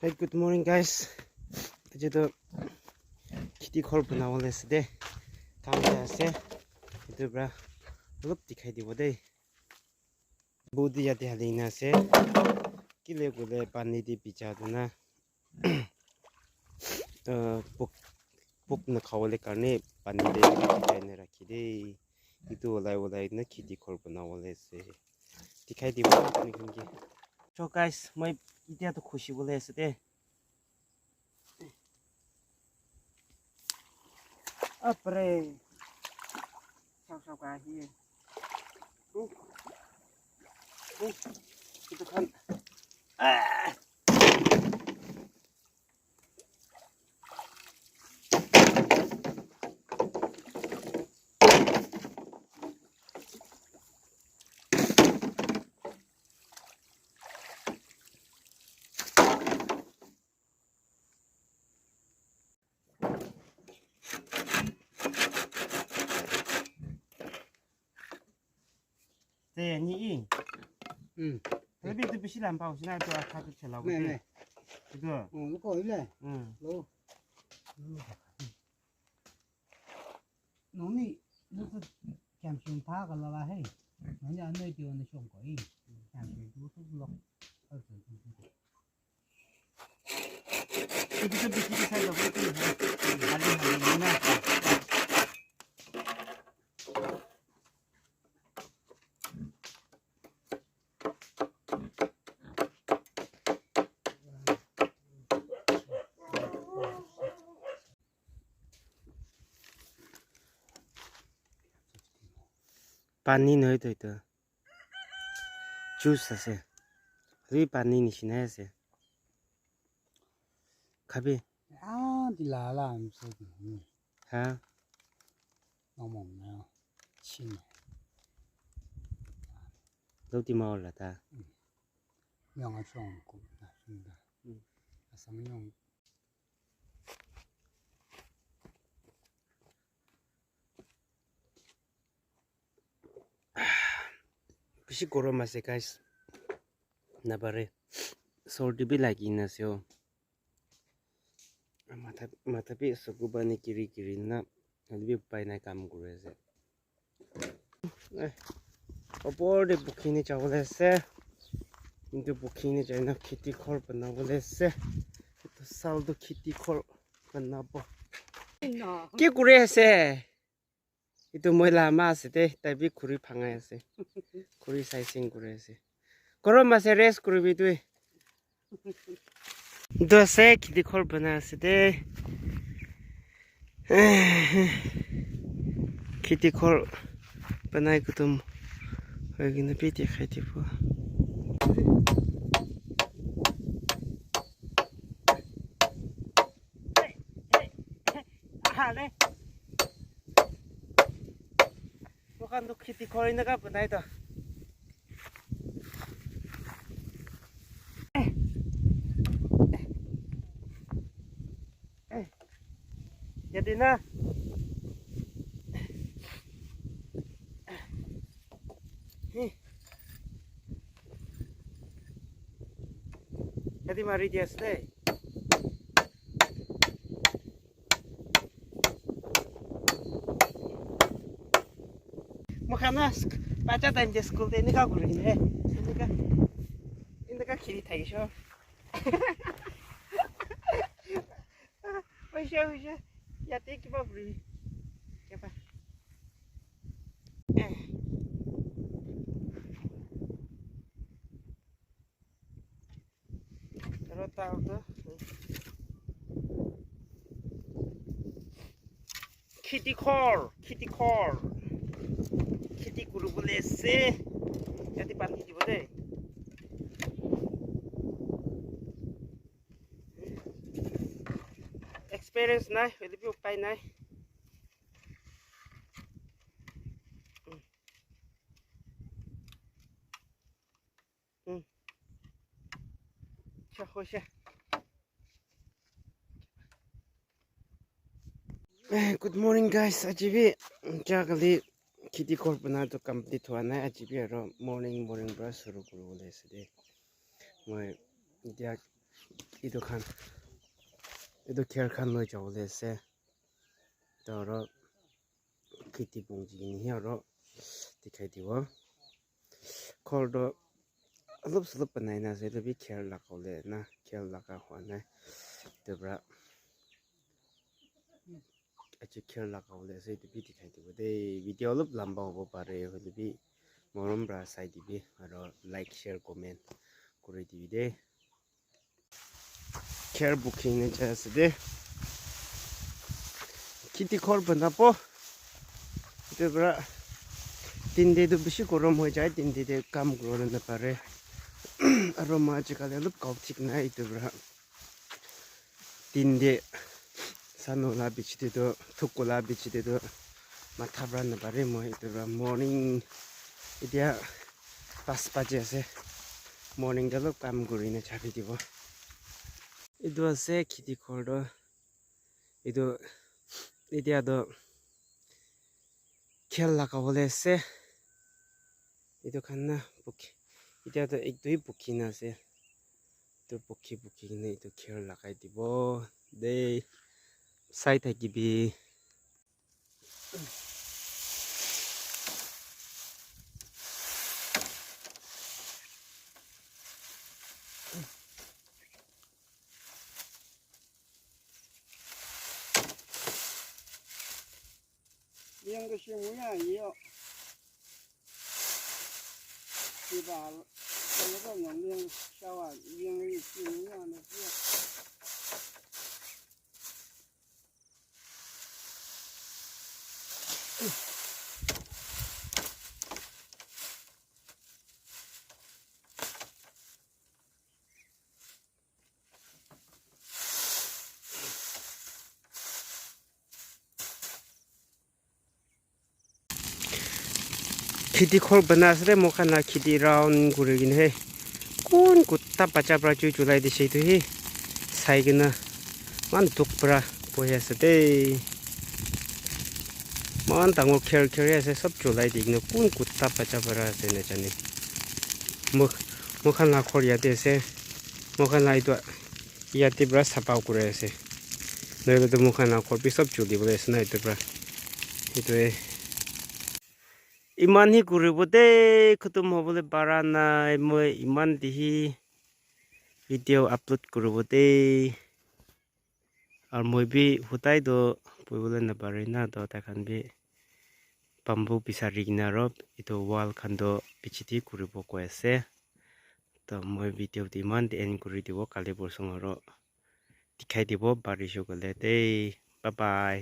Hey, good morning guys. আজিতো খেতি ঘৰ বনাবলৈ আছে দেই, কাম আছে। এইটোৰ পৰা অলপ দেখাই দিব দেই। বহুত ইয়াতে হালি আছে। কেলে গ'লে পানী দি ভিজাটো না পোক পোক নাখাবলৈ কাৰণে পানী দি ভিজাই নাৰাখি দেই। এইটো ওলাই ওলাই কিনে খেতি ঘৰ বনাবলৈ আছে, দেখাই দিব আপুনি। চ' গাইজ, মই এতিয়াতো খুচিবলৈ আছে দেই। বাপৰে, চাওক চাওক আহি এইটোখন। 对，你赢。嗯。那边都不是蓝包，现在都要开出去了。没没。这个。嗯，我搞一来。嗯。老。嗯。农民那是减轻他个了啦嘿，人家那地方的上过瘾，减轻都是老二十几岁。这个这个菜的不对，还是很难。পানী নহয়তো, এইটো জুচ আছে, সেই পানী নিচিনাই আছে, খাবি? হা। 都啲猫了的。两个装过，那兄弟，什么用？ বেছি গৰম আছে গাইছ, নাপাৰে, চৰ্দি বি লাগি নাছে। মাথা মাথা বি চকু পানী কিৰি কিৰি না বি উপায় নাই, কাম কৰি আছে। ওপৰতে পুখুৰী যাবলৈ আছে, কিন্তু পুখুৰী যায় না, খেতি ঘৰ বনাবলৈ আছে। এইটো চাউলটো খেতি ঘৰ বনাব কি কৰি আছে? এইটো মই লামা আছে দেই, তাই বি খুৰী ভাঙাই আছে, খুৰী চাইচিং কৰি আছে। গৰম আছে, ৰেষ্ট কৰিবি তুই। এইটো আছে, খেতি ঘৰ বনাই আছে দেই। খেতি ঘৰ বনাই কুটুম হৈ কিনে বি দেখাই দিব। দোকানটো খেতি কৰি এনেকা বনাই তো। ইয়াতে না ইয়াতে মাৰি দি আছে দেই। খানা বাচ্চা টাইম যে স্কুল এনেকা কৰি কিনে এনেকা এনেকা খেলি থাকিছ। হৈছে হৈছে, ইয়াতে কিবা কৰিবি কিবা। খেতি খৰ, খেতি খৰ, খেতি কৰিবলৈ আছে। ইয়াতে পানী দিব দেই। এক্সপিৰিয়েঞ্চ নাই হ'লে উপায় নাই। হৈছে। গুড মৰ্ণিং গাইজ, আজি বি যোৱাকালি খেতি ঘৰ বনোৱাটো কমপ্লিট হোৱা নাই। আজি বি আৰু মৰ্ণিং মৰ্ণিং পৰা চুৰু কৰিবলৈ আছে দেই। মই এতিয়া Etu khan etu kher khan loi jawole ase to aro kheti bonji kene aro dikhai dibo ghor toh olop solop banai na ase etu bi kher lagawole na kher laga hwa nai etu para kher lagawole ase etu bi dikhai dibo dei video olop lamba howo pare hoilebi morom para sai dibi aro like share comment kuri dibi dei. Kher bukhina jai ase dei kheti ghor banabo etu para din te toh bishi gorom hoi jai din te kam kuriwole napare aro moi ajikali olop gau thik nai etu para din te sun ola bichi te toh dhuk ola bichi te toh matha para napare moi etu para morning etya 5 baji ase morning te olop kam kurina jabi dibo. Etu ase kheti ghor toh etu etya toh khel lagawole ase etu khan na etya toh ektu hi bukhina ase etu bukhi bukhi kene etu kher lagai dibo dei sai thakibi. 两个新模样也要，对吧？那个两边小啊，两个新模样的是。 খেতি ঘৰ বনাই আছে দেই মোক না খেতি round কৰি কিনে হে কোন কুত্তা বাচ্চা পৰা জুই জ্বলাই দিছে এইটো হি চাই কিনে ইমান দুখ পৰা বহি আছে দেই ইমান ডাঙৰ খেৰ খেৰে আছে চব জ্বলাই দি কিনে কোন কুত্তা বাচ্চা পৰা আছে নাজানে মোক মোখান লা ঘৰ ইয়াতে আছে মোখান লা এইটো ইয়াতে পৰা চাফা কৰি আছে নহ'লেতো মোখান লা ঘৰ বি চব জ্বলিবলৈ আছে না এইটোৰ পৰা সেইটোৱে ইমান হি কৰিব দেই খতম হ'বলৈ পৰা নাই মই ইমান দিহি ভিডিঅ' আপলোড কৰিব দেই আৰু মই বি সদায়তো কৰিবলৈ নাপাৰে না তো তাইখান বি বাম্বু বিচাৰি কিনে আৰু এইটো ৱাল খানটো পিছিতে কৰিব কৈ আছে তো মই ভিডিঅ'টো ইমান এণ্ড কৰি দিব কালি পৰচোন আৰু দেখাই দিব পাৰিছোঁ গ'লে দেই বাই বাই।